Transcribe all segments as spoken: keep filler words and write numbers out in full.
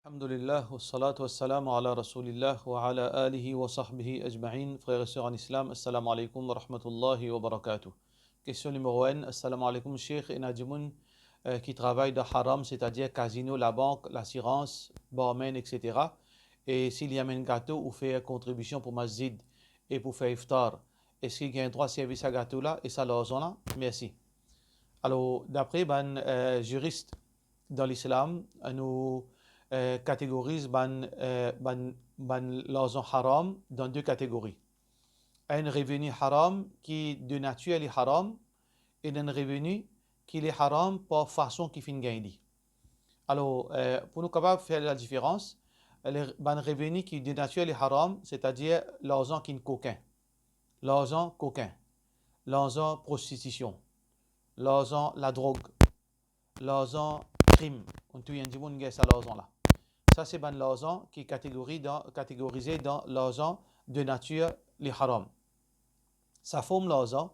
Alhamdulillah, wassalatu wassalamu ala Rasoulillah wa ala alihi wa sahbihi ajmain. Frères et sœurs en islam, assalamu alaikum wa rahmatullahi wa barakatuh. Question numéro un, assalamu alaikum, Cheikh, ena dimoun, euh, ki travay dan haram, setadir kazino, labank, lasirans, barman, et cetera. E si li amenn gato ou fer kontribision pou masjid e pou fer iftar, eski li gagn drwa servi sa gato la e sa larzan la? Mersi. Alor, dapre bann, euh, ziris dan lislam, nou, euh, kategoriz bann, euh, bann, bann larzan haram dan de kategori. Enn reveni haram ki de natir li haram, e enn reveni ki li haram par fason ki finn gagn li. Alor, euh, pou nou kapav fer ladiferans, le, bann reveni ki de natir li haram, setadir larzan ki'nn kokin, larzan kokin, larzan prostitision, larzan ladrog, larzan krim, ou touy enn dimoun gagn sa larzan la. Sa se bann larzan ki kategori dan, kategorize dan larzan de natir li haram. Sa form larzan,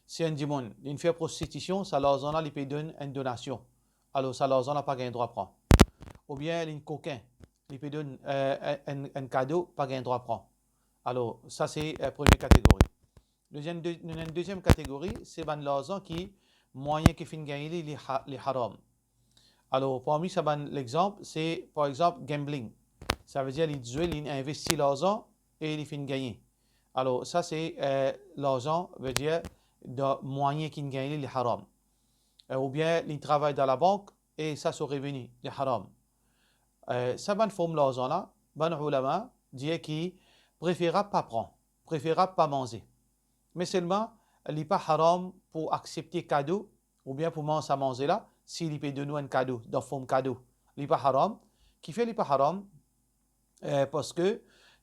si enn dimoun, li'nn fer prostitision, sa larzan la, li pe donn enn donasion. Alor, sa larzan la pa gagn drwa pran. Oubien li'nn kokin, li pe donn, euh, enn, enn kado, pa gagn drwa pran. Alor, sa se, euh, premie kategori. Deziem, de, nou ena enn deziem kategori, se bann larzan ki mwayin ki finn gagn li, li ha-, li haram. Alor, parmi sa bann lexanp, se, par exanp, gambling. Savedir, li zwe, li investi larzan e li finn gagne. Alor, sa se, euh, larzan, vedir, dan mwayin ki'nn gagn li, li haram. Euh, oubien, li travay dan labank e sa so reveni, li haram. Euh, sa bann form larzan la, bann oulama dir ki preferab pa pran, preferab pa manze. Me selman, li pa haram pou aksepte kado oubien pou manz sa manze la, si li pe donn ou enn kado, dan form kado. Li pa haram. Kifer li pa haram? Euh, parski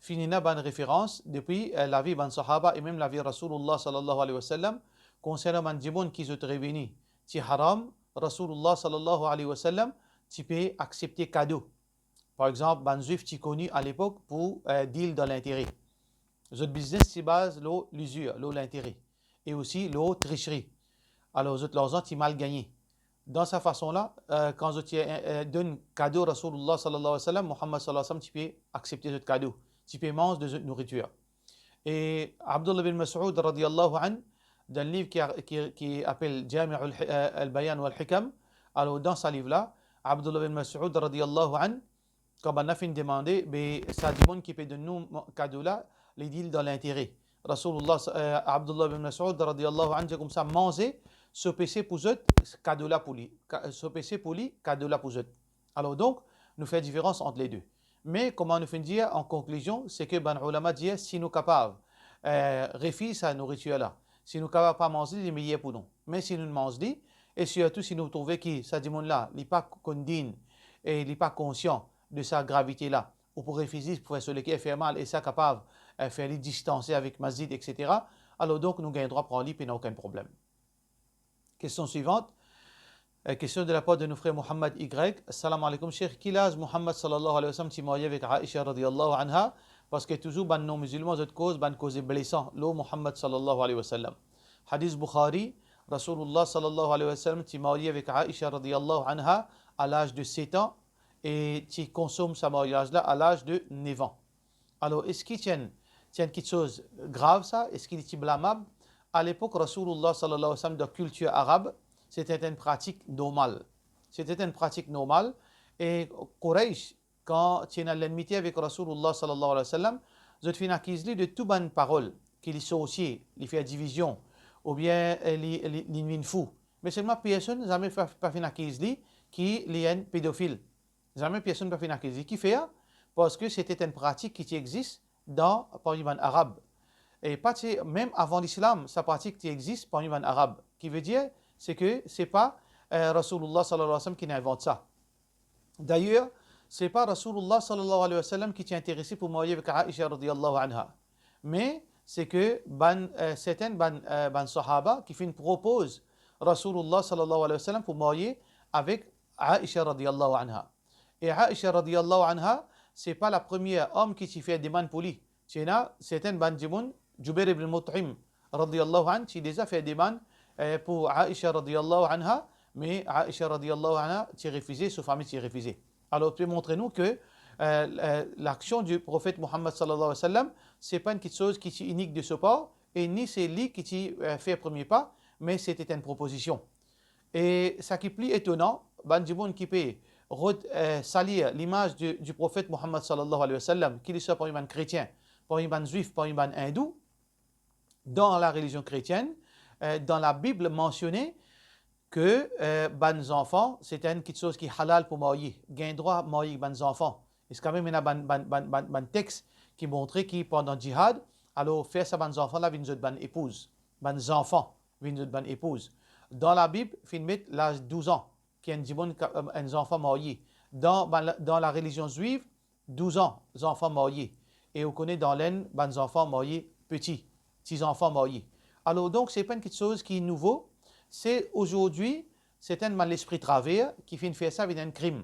finn ena bann referans depi, euh, lavi bann sahaba e mem lavi Rasoulillah sallallahu alayhi wa sallam, konsernan bann dimoun ki zot reveni ti haram, Rasoulillah sallallahu alayhi wa sallam ti pe aksepte kado. Par exanp, bann Zwif ti koni alepok pou, euh, deal dan lintere. Zot biznes ti baz lor lizir, lor lintere, e osi lor trisri. Alor, zot larzan ti mal gagne. Dan sa fason la, euh, kan zot ti, euh, euh, donn kado Rasoulillah sallallahu alayhi wa sallam, Muhammad sallallahu alayhi wa sallam ti pe aksepte zot kado, ti pe manz de zot nouritir. E Abdullah bin Mas'ud radiyallahu anhu, dan liv ki, ki, ki apel Jami'ul Hi-, euh, al-Bayan wal Hikam, alor dan sa liv la, Abdullah bin Mas'ud radiyallahu anhu, kan bann la finn demande, be sa dimoun ki pe donn nou mo-, kado la, li deal dan lintere. Rasoulillah, euh, Abdullah bin Mas'ud radiyallahu anhu dir koumsa, manze, so pese pou zot, kado la pou li. Ka-, so pese pou li, kado la pou zot. Alor donk, nou fer diferans ant le de. Me kouma nou finn dir, an konklizion, se ke bann oulama dir, si nou kapav, euh, refiz sa nouritir la, si nou kapav pa manz li, li meyer pou nou. Me si nou manz li, e sirtou si nou trouve ki sa dimoun la, li pa konn din, e li pa konsian de sa gravite la, ou pou refiz li, pou fer so leker fer mal, e sa kapav, euh, fer li distanse avek masjid, et cetera, alor donk nou gagn drwa pran li, pena okenn problem. Question suivante. Euh, question de la part de nou frer Mohammad Y. Salam alaikum, Cheikh. Ki laz Mohammad sallallahu alayhi wa sallam ti marye avek Aisha radiyallahu anha? Parski touzour bann non-mizilman, zot koz bann koze blesan lor Mohammad sallallahu alayhi wa sallam. Hadis Bukhari, Rasoulillah sallallahu alayhi wa sallam ti marye avek Aisha radiyallahu anha a laz de set an e ti konsom sa maryaz la a laz de nef an. Alor, eski ti enn, ti enn kiksoz grav sa? Eski li ti blamab? Alepok Rasoulillah sallallahu alayhi wa sallam, dan kiltir arab, se ti enn pratik normal. Se ti enn pratik normal. E Quraysh, kan ti ena lennmite avek Rasoulillah sallallahu alayhi wa sallam, zot finn akiz li de tou bann parol, ki li sorsie, li fer divizion, oubien, eh, li, li, li vinn fou. Me selman personn zame pa, pa finn akiz li ki li enn pedofil. Zame personn pa finn akiz li. Kifer? Parski se ti enn pratik ki ti exis dan, parmi bann Arab. E pa ti, mem avan Lislam, sa pratik ti exis parmi bann Arab. Ki vedir, se ke se pa, eh, Rasoulillah sallallahu alayhi wa sallam ki invant sa. Dayer, se pa Rasoulillah sallallahu alayhi wa sallam ki ti interese pou marye avek Aisha radiyallahu anha. Me se ke bann, eh, sertin bann, eh, bann sahaba ki finn propoz Rasoulillah sallallahu alayhi wa sallam pou marye avek Aisha radiyallahu anha. E Aisha radiyallahu anha, se pa la premie om ki ti fer demann pou li. Ti ena sertin bann dimoun, Jubair ibn Mut'im radiyallahu anhu, ti deza fer demann, eh, pou Aisha radiyallahu anha, me Aisha radiyallahu anha ti refize, so fami ti refize. Alor, pe montre nou ke, eh, eh, laksion di Profet Muhammad sallallahu alayhi wa sallam, se pa enn kiksoz ki ti inik de so par, e ni se li ki ti, eh, fer premie pa, me se ti enn propozision. E sa ki pli etonan, bann dimoun ki pe rod-, eh, salir limaz di, di Profet Muhammad sallallahu alayhi wa sallam, ki li swa parmi bann kretien, parmi bann zwif, parmi bann indou, dan la relizion kretienn, eh, dan Labib mansione ke, eh, bann zanfan, se enn kiksoz ki halal pou marye, gagn drwa marye bann zanfan. Eski mem ena bann, bann, bann, bann, bann text ki montre ki pandan jihad, alor fer sa bann zanfan la vinn zot bann epouz, bann zanfan vinn zot bann epouz. Dan Labib, finn met laz douz an, ki enn dimoun ka-, enn zanfan marye. Dan, bann la, dan la relizion zwiv, douz an, zanfan marye. E ou kone dan Lenn, bann zanfan marye peti, ti zanfan marye. Alor, donk, se pa enn kiksoz ki nouvo, se azordi, se enn bann lespri traver ki finn fer sa vinn enn krim.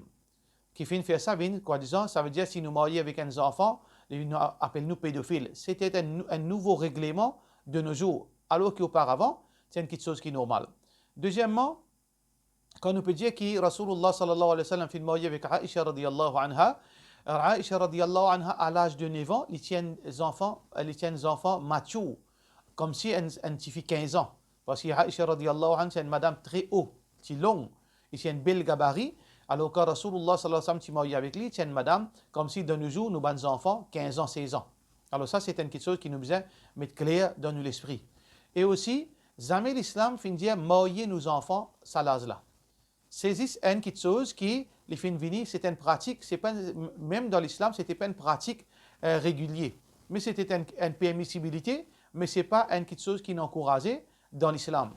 Ki finn fer sa vinn, swadizan, savedir si nou marye avek enn zanfan, li vinn a-, apel nou pedofil. Se enn nou-, enn nouvo regleman de nos jours, alor ki oparavan, se enn kiksoz ki normal. Dezieman, kan nou pe dir ki Rasoulullah sallallahu alayhi wa sallam finn marye avek Aisha radiyallahu anha, Aisha radiyallahu anha, a laz de nef an, li ti enn zanfan, li ti enn zanfan mature, koumsi enn, enn tifi kinz an. Parski Aisha radiyallahu anha, se enn madam tre o, ti long, li ti enn bel gabari. Alor, kan Rasoulullah sallallahu alayhi wa sallam ti marye avek li, ti enn madam, koumsi de nos jours, nou bann zanfan, kinz an, sez an. Alor sa, se enn kiksoz ki nou bizin met kler dan nou lespri. E osi, zame Lislam finn dir marye nou zanfan sa laz la. Se zis enn kiksoz ki li finn vini, se enn pratik, se pa, mem dan Lislam, se pa enn pratik, eh, regilie. Me se enn, enn permisibilite, me se pa enn kiksoz ki ankouraze dan Lislam.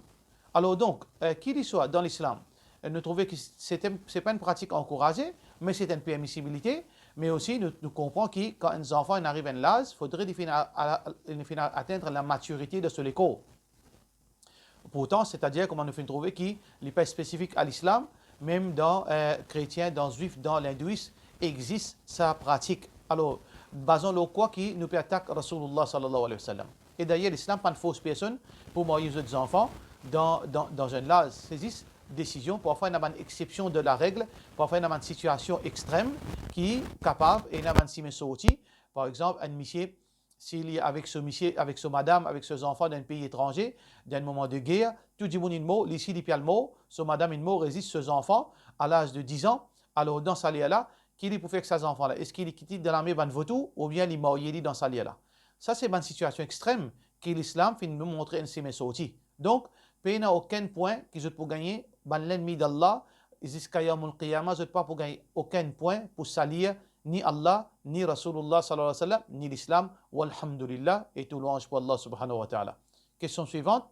Alor donk, eh, ki li swa dan Lislam, eh, nou trouve ki se, se pa enn pratik ankouraze, me se enn permisibilite, me osi nou, nou konpran ki kan enn zanfan inn ariv enn laz, fodre li finn a, a, li finn atenn lamatirite dan so lekor. Pourtan, setadir, kouma nou finn trouve ki li pa spesifik a Lislam, mem dan, eh, kretien, dan zwif, dan lindouis, exis sa pratik. Alor, bazan lor kwa ki nou pe atak Rasoulullah sallallahu alayhi wa sallam? E dayer, Lislam pa'nn fors personn pou marye zot zanfan dan, dan, dan enn laz. Se zis desizion, parfwa ena bann exception de la règle, parfwa ena bann sitiasion extrem ki kapav, e ena bann simin sorti. Par exanp, enn misie, si li avek so misie, avek so madam, avek so zanfan dan enn pei etranze, dan enn moman de ger, tou dimoun inn mor, li si li pe al mor, so madam inn mor, res zis so zanfan, a laz de diz an, alor dan sa ler la, ki li pou fer ek sa zanfan la? Eski li kit li dan lame bann vautours, oubien li marye li dan sa ler la? Sa se bann sitiasion extrem ki Lislam finn nou montre enn simin sorti. Donk, pena okenn pwin ki zot pou gagne, bann lennmi d'Allah, ziska Yawmul Qiyamah, zot pa pou gagn okenn pwin pou salir ni Allah, ni Rasoulullah sallallahu alayhi wa sallam, ni Lislam, walhamdulillah, e tou lwanz pou Allah subhanahu wa ta'ala. Kestion swivant,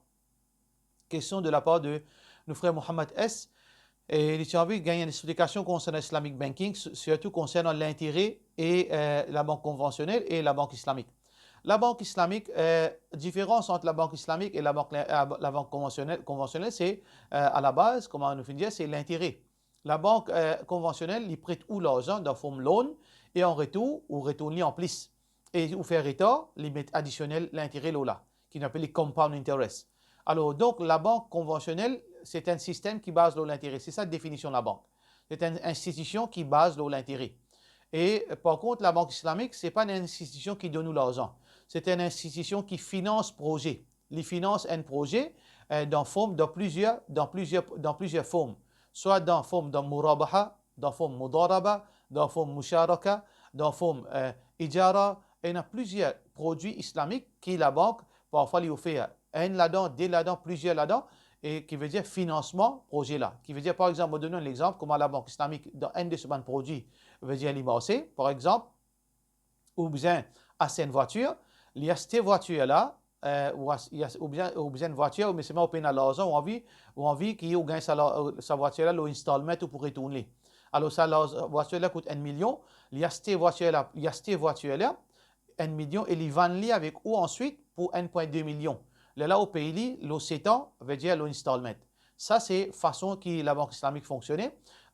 kestion de la par de nou frer Mohamed S, e li ti anvi gagn enn explikasion konsernan Islamic Banking, s-, sirtou konsernan lintere e, eh, labank konvansionel e labank islamik. Labank islamik, eh, diferans ant labank islamik e labank, eh, labank konvansionel, konvansionel, se, eh, a la baz, kouma nou finn dir, se lintere. Labank, eh, konvansionel, li pret ou larzan dan form loan, e an retour, ou retourn li an plis. E ou fer retar, li met adisionel lintere lor la, ki nou apel li compound interest. Alor, donk, labank konvansionel, se enn sistem ki baz lor lintere. Se sa definision labank. Se enn institision ki baz lor lintere. E, par kont, labank islamik, se pa enn institision ki donn ou larzan. Se enn institision ki finans proze. Li finans enn proze, eh, dan form, dan plizier, dan plizier, dan plizier form. Swa dan form dan murabaha, dan form mudaraba, dan form musharaka, dan form, eh, ijara. Ena plizier prodwi islamik ki labank, parfwa, li ofer. Enn ladan, de ladan, plizier ladan, e ki vedir finansman proze la. Ki vedir, par exanp, mo donn ou enn lexanp, kouma labank islamik, dan enn de so bann prodwi, vedir li marse, par exanp, ou bizin aste enn vwatir, li aste vwatir la, eh, ou as-, li as-, ou bizin, ou bizin enn vwatir, me selman ou pena larzan, ou anvi, ou anvi ki ou gagn sa la-, sa vwatir la lor installment ou pou retourn li. Alor, sa larz-, vwatir la kout enn milion, li aste vwatir la, li aste vwatir la, enn milion, e li vann li avek ou answit pou enn pwin de milion. Lerla ou pey li lor set an, vedir lor installment. Sa se fason ki labank islamik fonksione.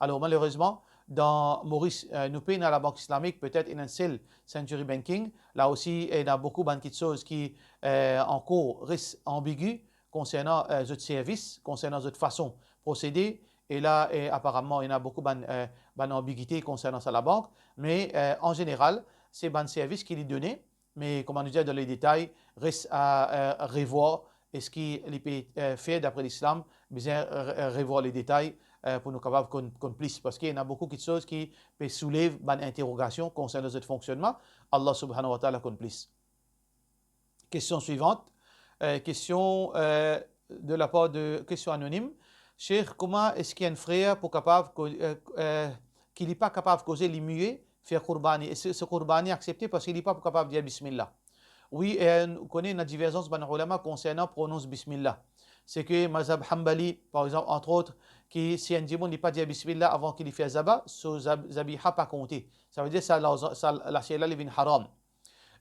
Alor, malerezman, dan Moris, eh, nou pena labank islamik, petet ena enn sel Century Banking. La osi, ena boukou bann kiksoz ki, eh, ankor res anbigu konsernan, eh, zot servis, konsernan zot fason prosede, E la, eh, aparaman, ena boukou bann, eh, bann anbigite konsernan sa labank, me, eh, an zeneral, se bann servis ki li done, me kouma nou dir dan le detay, res a, eh, revwar, eski li pe, eh, fer dapre Lislam, bizin re-, re-, revwar le detay, eh, pou nou kapav konn, konn plis, parski ena boukou kiksoz ki pe soulev bann interogasion konsernan zot fonksionnman, Allah Subhanahu wa Ta'ala konn plis. Kestion swivant. Eh, kestion, eh, de la par de, kestion anonim. Sheikh, kouma eski enn frer pou kapav ko-, eh, eh, ki li pa kapav koze, li mie fer kourbani? E se, se kourbani aksepte parski li pa pou kapav dir bismillah? Wi, eh, nou kone ena diverzans bann oulama konsernan pronons bismillah. Se ke mazhab Hanbali, par exanp, antre ot, ki si enn dimoun li pa dir bismillah avan ki li fer zaba, so zab-, zabiha pa konte. Savedir sa la, sa lasir la li vinn haram.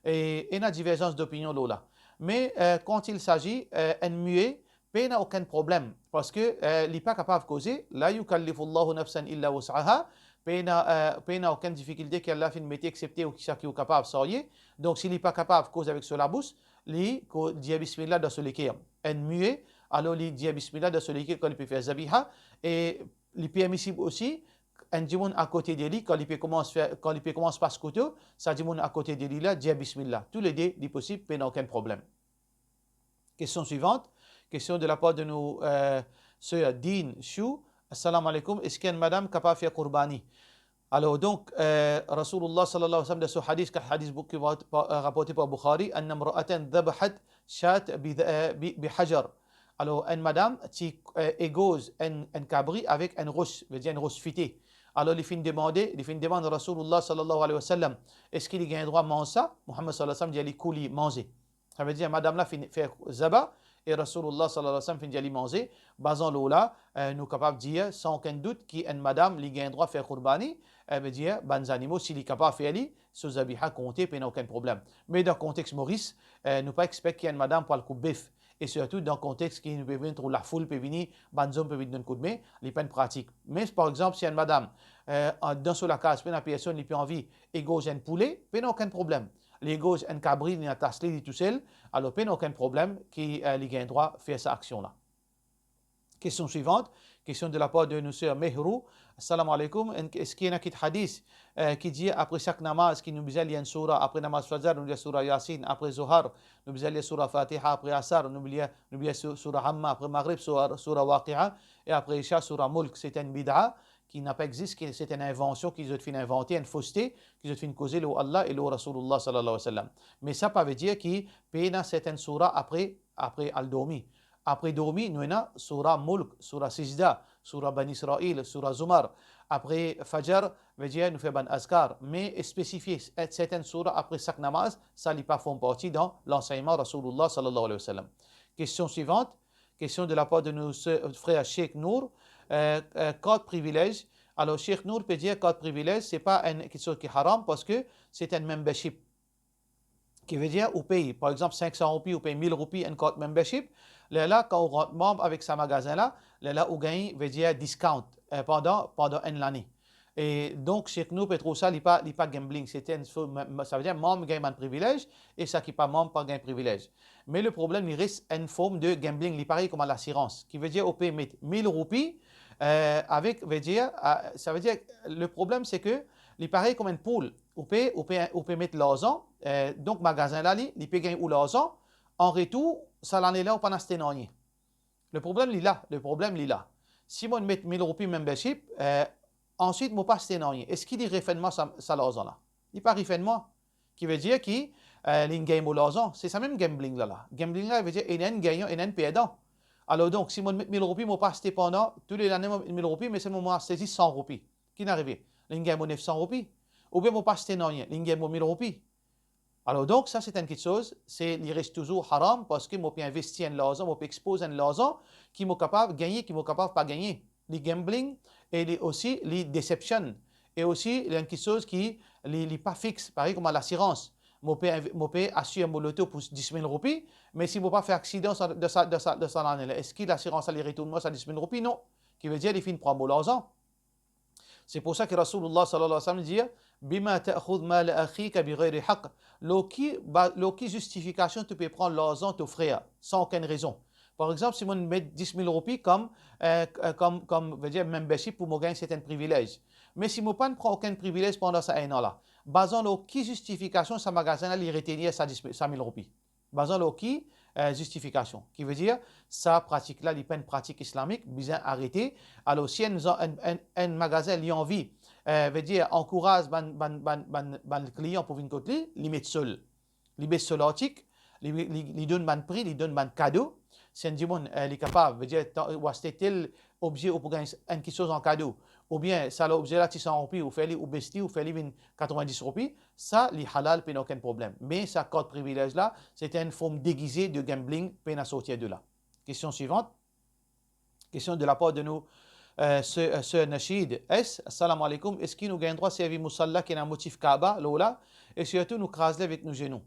E ena diverzans dopinion lor la. Me, eh, quand il s'agit, eh, enn mie, pena okenn problem, parski, eh, li pa kapav koze, la yukallifullahu nafsan illa wus'aha, pena, eh, pena okenn difikilte ki Allah finn mete exepte ou ki sa ki ou kapav, sa ye. Donk, si li pa kapav koz avek so labous, li ko-, dir bismillah dan so leker. Enn mie, alor li dir bismillah dan so leker kan li pe fer zabiha, e li permisib osi, enn dimoun akote de li, kan li pe koumans fer, kan li pe koumans pas koto, sa dimoun akote de li la dir bismillah. Toulede, li posib, pena okenn problem. Kestion swivant. Kestion de la par de nou, eh, ser Din Chou. Assalamu alaikum. Eski enn madam kapav fer kourbani? Alor, donk, eh, Rasoulullah sallallahu alayhi wa sallam, dan so hadis, ki hadis bou-, ki va-, pa-, eh, raporte par Bukhari, "Anna imra'atan dhabahat shat bi, eh, bi, bi hajar." Alor, enn madam ti, eh, egorz enn, enn kabri avek enn ros, vedir enn ros fite. Alor, li finn demande, li finn demann Rasoulullah sallallahu alayhi wa sallam, eski li gagn drwa manz sa? Muhammad sallallahu alayhi wa sallam dir li, "Kuli, manze." Savedir, madam la finn fer zaba, e Rasoulullah sallallahu alayhi wa sallam finn dir li manze. Bazan lor la, eh, nou kapav dir, san okenn dout, ki enn madam, li gagn drwa fer kourbani, eh, vedir, bann zanimo, si li kapav fer li, so zabiha konte, pena okenn problem. Me dan kontex Moris, eh, nou pa expect ki enn madam pou al koup bef. E sirtou dan kontex ki nou pe vinn trouv lafoul pe vini, bann zom pe vinn donn koudme, li pa enn pratik. Me, par exanp, si enn madam, eh, an, dan so lakaz, pena personn, li pe anvi egorz enn poule, pena okenn problem. Li egorz enn kabri, li atas li, li tousel, alor pena okenn problem ki, eh, li gagn drwa fer sa aksion la. Kestion swivant, kestion de la par de nou ser Mehrou. Assalamu alaikum. Enn, eski ena kit hadis, eh, ki dir apre sak namaz ki nou bizin lir enn soura, apre namaz Fajr nou lir soura Yasin, apre Zohar nou bizin lir soura Fatiha, apre Asar nou lir, nou lir sou-, soura Amma, apre Maghrib soura, soura Waqi'a, e apre Isha soura Mulk? Se enn bid'a ki napa existe, ki se enn invansion ki zot finn invante, enn foste ki zot finn koze lor Allah e lor Rasoulullah sallallahu alayhi wa sallam. Me sa pa vedir ki pena sertenn soura apre, apre al dormi. Apre dormi, nou ena soura Mulk, soura Sijda, soura Bani Israil, soura Zumar. Apre Fajr, vedir nou fer bann azkar. Me spesifie sertenn soura apre sak namaz, sa li pa form parti dan lansegnman Rasoulullah sallallahu alayhi wa sallam. Kestion swivant, kestion de la par de nou ser, frer Sheikh Nour, eh, eh, kart privilez. Alor, Sheikh Nour pe dir kart privilez, se pa enn kiksoz ki haram, parski se enn membership. Ki vedir, ou pey, par exanp, sink san roupi, ou pey mil roupi, enn kart membership. Lerla, kan ou rant manm avek sa magazin la, lerla ou gagn, vedir, discount, eh, pandan, pandan enn lane. E donk, Sheikh Nour pe trouv sa, li pa, li pa gambling, se enn fo, ma-, ma-, savedir, manm gagn bann privilez, e sa ki pa manm pa gagn privilez. Me le problem, li res enn form de gambling, li parey kouma lasirans. Ki vedir, ou pe met mil roupi, eh, avek, vedir, ah, savedir, le problem, se ke li parey kouma enn poul. Ou pe, ou pe, ou pe met larzan, eh, donk magazin la, li, li pe gagn ou larzan, an retour, sa lane la, ou pa'nn aste nanye. Le problem, li la, le problem, li la. Si mo met mil roupi membership, eh, answit mo pa aste nanye, eski li refonn mwa sa, sa larzan la? Li pa refonn mwa. Ki vedir ki, eh, li gagn mo larzan. Se sa mem gambling la, la. Gambling la, vedir ena enn gagnan, ena enn perdan. Alor donk, si mo met mil roupi, mo pa aste pandan, tou le lane mo met mil roupi, me selman mo aste zis san roupi. Ki finn arive? Li gagn mo nef san roupi. Oubien mo pa aste nanye, li gagn mo mil roupi. Alor donk, sa se enn kiksoz, se, li res touzour haram, parski mo pe investi enn larzan, mo pe expoz enn larzan ki mo kapav gagne, ki mo kapav pa gagne. Li gambling, e li osi, li deception. E osi, li enn kiksoz ki, li, li pa fix, parey kouma lasirans. Mo pe inv-, mo pe asir mo loto pou dis mil roupi, me si mo pa fer aksidan sa, dan sa, dan sa, dan sa lane la, eski lasirans la, li retourn mwa sa dis mil roupi? Non. Ki vedir, li finn pran mo larzan. Se pou sa ki Rasoulullah sallallahu alayhi wa sallam dir, "Bima ta'khudh mala akhika bighayri haqq." Lor ki ba-, lor ki zistifikasion to pe pran larzan to frer san okenn rezon? Par exanp, si mo met dis mil roupi kom, eh, eh, kom, kom, vedir, membership pou mo gagn sertin privilez. Me si mo pa'nn pran okenn privilez pandan sa enn an la, bazan lor ki zistifikasion sa magazin la li retenir sa dis, sa mil roupi? Bazan lor ki, eh, zistifikasion? Ki vedir, sa pratik la, li pa enn pratik islamik, bizin arete. Alor, si enn, enn, enn, enn magazin, li anvi, eh, vedir, ankouraz bann, bann, bann, bann, bann klian pou vinn kot li, li met sol. Li bes so lartik, li, li, li donn bann pri, li donn bann kado. Si enn dimoun, eh, li kapav, vedir, tan, ou aste tel obze, ou pou gagn enn kiksoz an kado, oubien sa obze la ti san roupi, ou fer li, ou bes li, ou fer li vinn katrevin-dis roupi, sa li halal, pena okenn problem. Me sa kart privilez la, se enn form degize de gambling, pena sortir de la. Kestion swivant. Kestion de lapar de nou, eh, se-, eh, ser Nashid S. Assalamu alaikum. Eski nou gagn drwa servi mousalla ki ena motif Kaaba lor la? E sirtou nou kraz li avek nou zenou?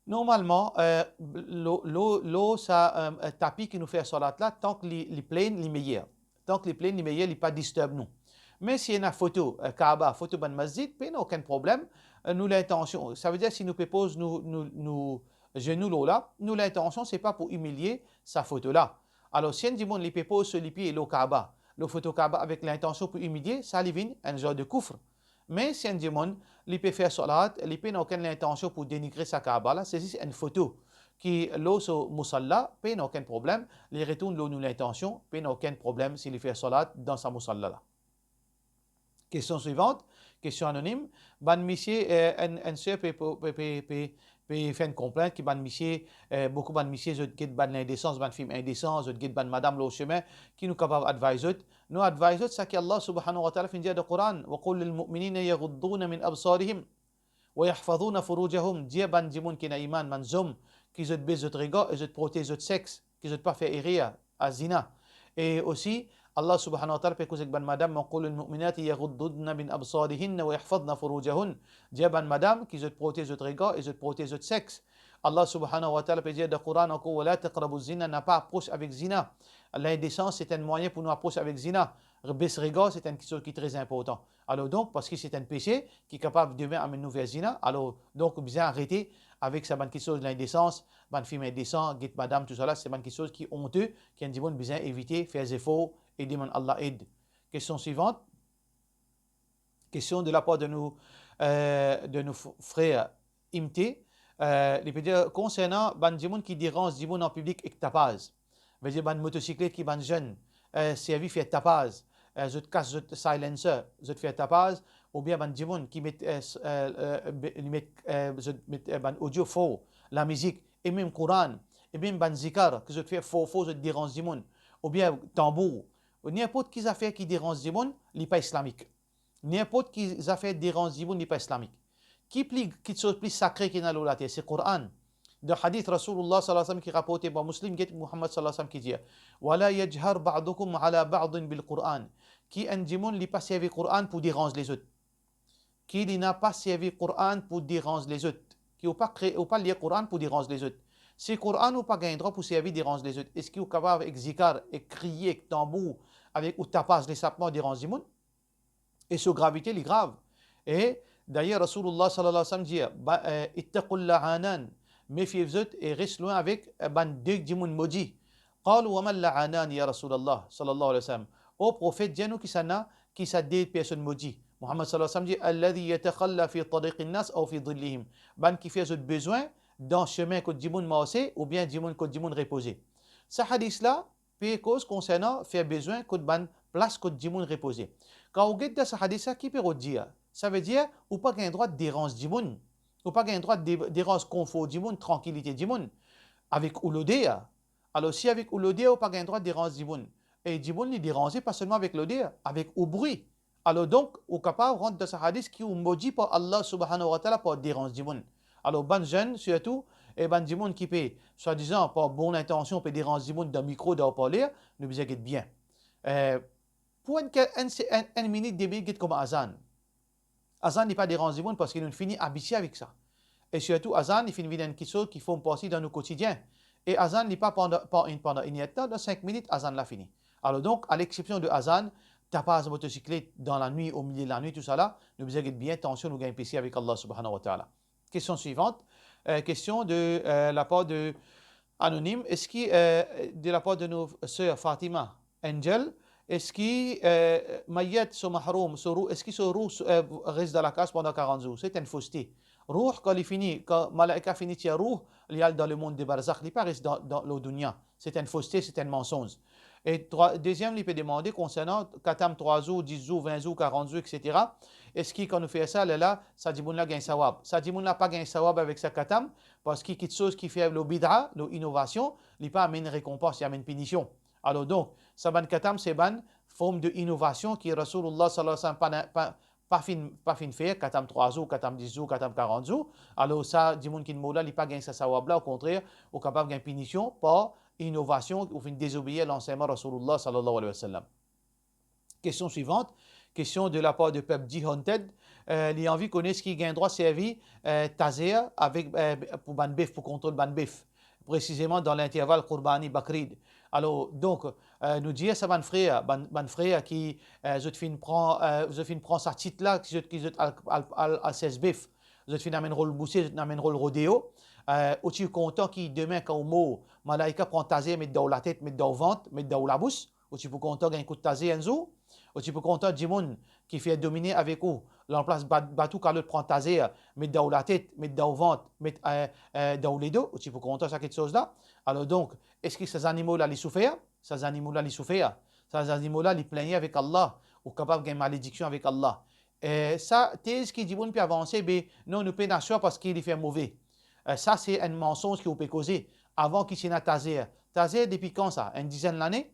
Normalman, eh, lor, lor, lor sa, eh, tapi ki nou fer salat la, tank li, li plin, li meyer. Tank li plin, li meyer, li pa disturb nou. Me si ena foto, eh, Kaaba, foto bann masjid, pena okenn problem, eh, nou lintansion. Savedir si nou pe poz nou, nou, nou zenou lor la, nou lintansion se pa pou imilie sa foto la. Alor, si enn dimoun li pe poz so lipie lor Kaaba, lor foto Kaaba avek lintansion pou imilie, sa li vinn enn zar de koufr. Me si enn dimoun li pe fer salat, li pena okenn lintansion pou denigre sa Kaaba la, se zis enn foto ki lor so mousalla, pena okenn problem, li retourn lor nou lintansion, pena okenn problem si li fer salat dan sa mousalla la. Kestion swivant, kestion anonim. Bann misie, eh, enn, enn ser pe, pe, pe, pe, pe, pe fer enn konplint ki bann misie, eh, boukou bann misie, zot get bann lindesans, bann fim indesan, zot get bann madam lor sime, ki nou kapav advise zot? Nou advise zot sa ki Allah subhanahu wa ta'ala finn dir dan Koran, "Wa qul lil mu'minina yaghuddu min absarihim wa yahfazu furujahum." Dir bann dimoun ki ena iman, bann zom, ki zot bes zot regar e zot protez zot sex, ki zot pa fer erer a zina. E osi, Allah subhanahu wa ta'ala pe koz ek bann madam, "Wa qul lil mu'minati yaghuddu min absarihinna wa yahfazna furujahun." Dir bann madam ki zot protez zot regar e zot protez zot sex. Allah subhanahu wa ta'ala pe dir dan Koran ankor, "Wa la taqrabu zina", napa apros avek zina. Lindesans se enn mwayin pou nou apros avek zina. Bes regar se enn kiksoz ki tre inportan. Alor donk, parski se enn pese ki kapav demin amenn nou ver zina, alor donk bizin arete avek sa bann kiksoz lindesans, bann fim indesan, get madam, tousala, se bann kiksoz ki onte, ki enn dimoun bizin evite, fer zefor e demann Allah ed. Kestion swivant. Kestion de lapar de nou, eh, de nou f-, frer Imte, eh, li pe dir konsernan bann dimoun ki deranz dimoun an piblik ek tapaz. Vedir bann motosiklet ki bann zenn, eh, servi fer tapaz, eh, zot kas zot silencer, zot fer tapaz, oubien bann dimoun ki met, eh, s-, eh, eh, be-, li met, eh, zot met, eh, bann audio for, lamizik, e mem Koran, e mem bann zikar ki zot fer for for, zot deranz dimoun, oubien tanbour, ninport ki zafer ki deranz dimoun, li pa islamik. Ninport ki zafer deranz dimoun, li pa islamik. Ki pli, kiksoz pli sakre ki ena lor later, se Koran. Dan hadith Rasoulullah sallallahu alayhi wa sallam ki raporte par Muslim, get Muhammad sallallahu alayhi wa sallam ki dir, "Wa la yajhar ba'dukum ala ba'din bil Koran." Ki enn dimoun li pa servi Koran pou deranz lezot. Ki li napa servi Koran pou deranz lezot. Ki ou pa kre-, ou pa lir Koran pou deranz lezot. Si Koran ou pa gagn drwa pou servi deranz lezot, eski ou kapav ek zikar, ek kriye, ek tanbour, avek ou tapaz lesapman deranz dimoun? E so gravite, li grav. E dayer, Rasoulullah sallallahu alayhi wa sallam dir, ba, eh, "Ittaqul la'anan", mefie zot e res lwin avek, eh, bann de dimoun modi. Qalu, "Wa mal la'anan, ya Rasoulullah?" sallallahu alayhi wa sallam. O Profet, dir nou kisannla, ki sa de personn modi? Muhammad sallallahu alayhi wa sallam dir, "Alladhi yatakhalla fi tariqin nas aw fi dhillihim." Bann ki fer zot bezwin dan semin kot dimoun marse, oubien dimoun kot dimoun repoze. Sa hadith la, pe koz konsernan fer bezwin kot bann plas kot dimoun repoze. Kan ou get dan sa hadith la, ki pe rod dir? Savedir, ou pa gagn drwa deranz dimoun. Ou pa gagn drwa de-, deranz konfor dimoun, trankilite dimoun, avek ou loder. Alor, si avek ou loder, ou pa gagn drwa deranz dimoun. E dimoun, li deranze pa selman avek loder, avek ou bri. Alor donk, ou kapav rant dan sa hadith ki ou modi par Allah subhanahu wa ta'ala par deranz dimoun. Alor, bann zenn, sirtou, e bann dimoun ki pe, swadizan, par bon lintansion, pe deranz dimoun dan mikro, dan parler, nou bizin get bien. Eh, pou enn ke-, enn se-, enn, enn minit, de minit, get kouma azan. Azan, li pa deranz dimoun parski nou fini abitie avek sa. E sirtou, azan, li finn vinn enn kiksoz ki form parti dan nou kotidien. E azan, li pa pandan, pa enn, pandan enn er tan, dan sink minit, azan la fini. Alor donk, a leksepsion de azan, tapaz motosiklet dan lanwit, omilie lanwit, tousala, nou bizin get bien atansion, nou gagn pese avek Allah subhanahu wa ta'ala. Kestion swivant, eh, kestion de, eh, lapar de Anonim, eski, eh, de lapar de nou ser Fatima Angel, eski, eh, mayet so mahroum, so rou, eski so rou, eh, res dan lakaz pandan karant zour? Se enn foste. Rou, kan li fini, kan malaika fini tir rou, li al dan lemond de barzakh, li pa res dan, dan lor dounia. Se enn foste, se enn mansonz. E trwa, deziem, li pe demande konsernan katam trwa zour, dis zour, vin zour, karant zour, et cetera. Eski kan nou fer sa, lerla, sa dimoun la gagn sawab? Sa dimoun la pa gagn sawab avek sa katam, parski kiksoz ki fer lor bida, lor inovasion, li pa amenn rekonpans, li amenn pinision. Alor donk, sa bann katam se bann form de inovasion ki Rasoulillah sallallahu alayhi wa sallam pa, pa, pa finn, pa finn fer, katam trwa zour, katam dis zour, katam karant zour. Alor sa dimoun ki mor la, li pa gagn sa sawab la, okontrer, ou kapav gagn pinision par inovasion, ou finn dezobeir lansegnman Rasoulillah sallallahu alayhi wa sallam. Kestion swivant, kestion de lapar de pep Jihonted, eh, li anvi kone eski gagn drwa servi, eh, tazer avek, eh, pou bann bef, pou kontrol bann bef, presizeman dan linterval Kourbani, Bakrid. Alor, donk, eh, nou dir sa bann frer, bann, bann frer ki, eh, zot finn pran, eh, zot finn pran sa tit la, ki zot, ki zot al, al, al, al sers bef, zot finn amenn rol bouse, zot amenn rol rodeo, eh, ou ti kontan ki demin kan ou mor, malaika pran tazer, met dan ou latet, met dan ou vant, met dan ou labous, ou ti pou kontan gagn kout tazer enn zour? Ou ti pou kontan dimoun ki fer domine avek ou, lanplas bat, bat ou, kalot pran tazer, met dan ou latet, met dan ou vant, met, eh, eh, dan ou ledo, ou ti pou kontan sa kiksoz la? Alor donk, eski sa zanimo la li soufer? Sa zanimo la li soufer. Sa zanimo la li pligne avek Allah, ou kapav gagn malediksion avek Allah. Eh, sa tez ki dimoun pe avanse, be non, nou pena swa parski li fer move. Eh, sa se enn mansonz ki ou pe koze. Avan ki ti ena tazer. Tazer depi kan sa? Enn dizenn lane?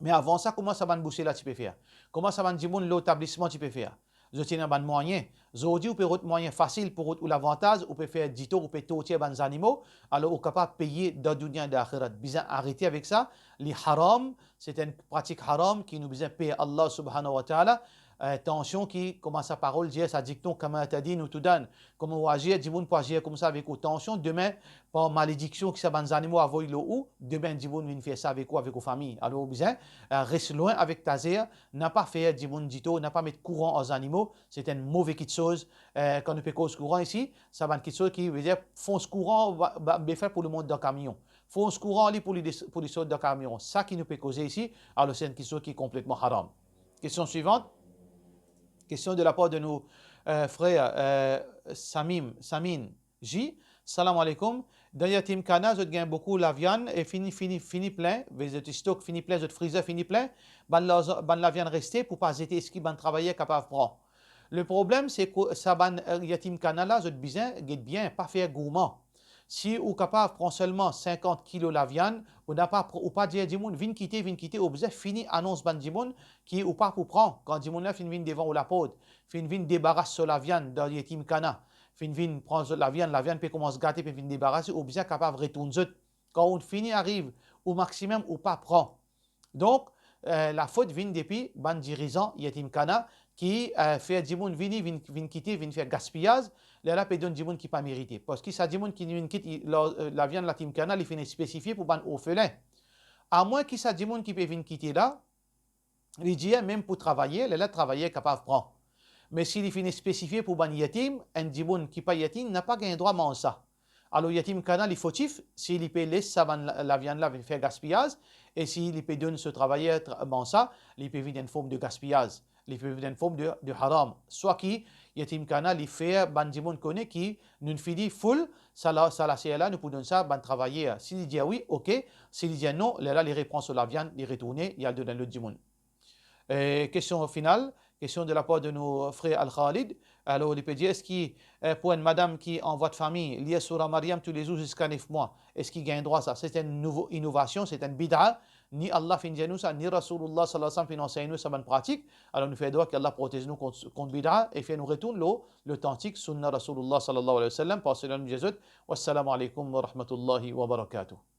Me avan sa, kouma sa bann bouse la ti pe fer? Kouma sa bann dimoun lor tablisman ti pe fer? Zot ti ena bann mwayin. Zordi ou pe rod mwayin fasil pou rod ou lavantaz, ou pe fer ditor, ou pe tortir bann zanimo, alor ou kapav peye dan dounia e dan axirat. Bizin arete avek sa, li haram, se enn pratik haram ki nou bizin per Allah subhanahu wa ta'ala. Eh, atansion ki, kouma sa parol dir, sa dikton, kama tadinu tudan. Kouma ou azir, dimoun pou azir koumsa avek ou. Atansion, demin, par malediksion ki sa bann zanimo avoy lor ou, demin dimoun vinn fer sa avek ou, avek ou fami. Alor, ou bizin, eh, res lwin avek tazer, napa fer dimoun ditor, napa met kouran ar zanimo, se enn move kiksoz. Eh, kan nou pe koz kouran isi, sa bann kiksoz ki vedir fons kouran, ba, ba, be fer pou lemont dan kamion. Fons kouran li pou li des-, pou li sot dan kamion. Sa ki nou pe koze isi, alor se enn kiksoz ki konpletman haram. Kestion swivant. Kestion de lapar de nou, eh, frer, eh, Samim, Samin J. Salam aleykoum. Dan Yatim Khana, zot gagn boukou laviann e fini, fini, fini plin, ve zot stok fini plin, zot frizer fini plin, bann larzan, bann laviann reste pou pa zete, eski bann travayer kapav pran? Le problem, se ki sa bann, eh, Yatim Khana la, zot bizin get bien, pa fer gourman. Si ou kapav pran selman sinkant kilo laviann, ou napa pr-, ou pa dir dimoun, "Vinn kite, vinn kite," ou bizin fini anons bann dimoun ki ou pa pou pran. Kan dimoun la finn vinn devan ou laport, finn vinn debaras so laviann dan Yatim Khana, finn vinn pran zot laviann, laviann pe koumans gate, pe vinn debarase, ou bizin kapav retourn zot. Kan ou fini ariv, ou maximum, ou pa pran. Donk, eh, lafot vinn depi bann dirizan Yatim Khana ki, eh, fer dimoun vini, vinn, vinn kite, vinn fer gaspiyaz, lerla pe donn dimoun ki pa merite. Parski sa dimoun ki vinn kit, i, la, eh, laviann Yatim Khana, li finn spesifie pou bann orfelin. Amwin ki sa dimoun ki pe vinn kite la, li dir mem pou travayer, lerla travayer kapav pran. Me si li finn spesifie pou bann yatim, enn dimoun ki pa yatim napa gagn drwa manz sa. Alor Yatim Khana li fotif si li pe les sa bann la-, laviann la vinn fer gaspiyaz, e si li pe donn so travayer tra-, manz sa, li pe vinn enn form de gaspiyaz, li pe vinn enn form de, de haram. Swa ki Yatim Khana li fer bann dimoun kone ki nou fini full, sa la, sa laser la, nou pou donn sa bann travayer. Si li dir wi, ok. Si li dir non, lerla li repran so laviann, li retourne, li al donn enn lot dimoun. E kestion final, kestion de lapar de nou frer Al Khalid. Alor, li pe dir, eski, eh, pou enn madam ki an vwa de fami, lir Soura Maryam toulezour ziska nef mwa, eski gagn drwa sa? Se enn nouvo inovasion, se enn bida. Ni Allah finn dir nou sa, ni Rasoulillah sallallahu alayhi wa sallam finn ansegn nou sa bann pratik. Alor, nou fer dwa ki Allah protez nou kont, kont bida e fer nou retourn lor lotantik sunna Rasoulillah sallallahu alayhi wa sallam. Par sela nou dir zot, wassalamu alaykum wa rahmatullahi wa barakatuh.